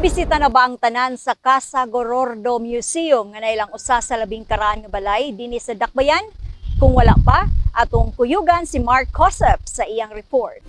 Nibisita na ba ang tanan sa Casa Gorordo Museum nga nailang usa sa labing karaan nga balay dinhi sa Dakbayan? Kung wala pa, atong kuyugan si Mark Cosep sa iyang report.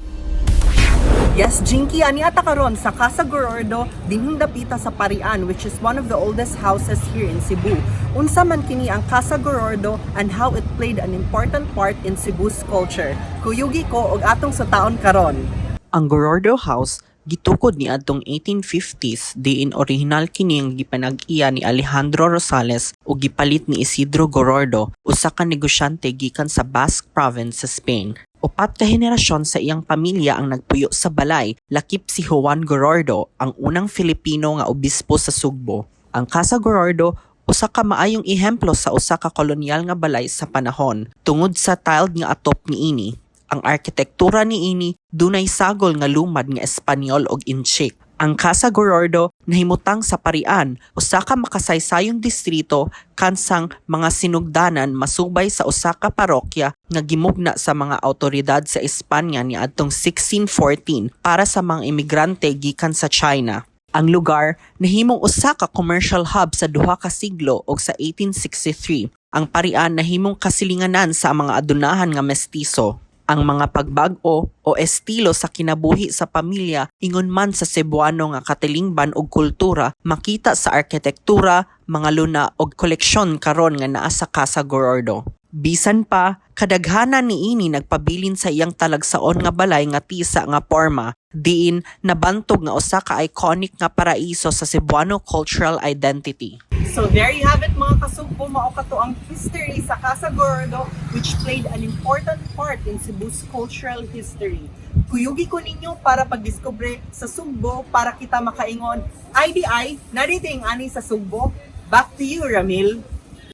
Yes, Jinky, ani ata karon sa Casa Gorordo, dinhing dapita sa Parian, which is one of the oldest houses here in Cebu. Unsa man kini ang Casa Gorordo and how it played an important part in Cebu's culture? Kuyugi ko og atong sutaon karon. Ang Gorordo House gitukod niadtong 1850s, diin orihinal kini nga gipanag-iya ni Alejandro Rosales ug gipalit ni Isidro Gorordo, usa ka negosyante gikan sa Basque Province sa Spain. Upat ka henerasyon sa iyang pamilya ang nagpuyo sa balay, lakip si Juan Gorordo, ang unang Filipino nga obispo sa Sugbo. Ang Casa Gorordo usa ka maayong ehemplo sa usa ka kolonyal nga balay sa panahon tungod sa tiled nga atop niini. Ang arkitektura niini dunay sagol nga lumad nga Espanyol og Intsik. Ang Casa Gorordo nahimutang sa Parian, usa ka makasaysayong distrito kansang mga sinugdanan masubay sa usa ka parokya nga gimugna sa mga awtoridad sa Espanya niadtong 1614 para sa mga imigrante gikan sa China. Ang lugar nahimong usa ka commercial hub sa 2 ka siglo ug sa 1863 ang Parian nahimong kasilinganan sa mga adunahan nga mestizo. Ang mga pagbag-o o estilo sa kinabuhi sa pamilya ingon man sa Cebuano nga katilingban og kultura makita sa arkitektura, mga luna og koleksyon karon nga naa sa Casa Gorordo. Bisan pa, kadaghanan niini nagpabilin sa iyang talagsaon nga balay nga tisa nga porma, diin nabantog nga usa ka iconic nga paraiso sa Cebuano cultural identity. So there you have it, mga kasugbo, mao kato ang history sa Casa Gorordo, which played an important part in Cebu's cultural history. Kuyugi ko ninyo para pagdiskubre sa Sugbo para kita makaingon, IDI, narito yung ani sa Sugbo. Back to you, Ramil.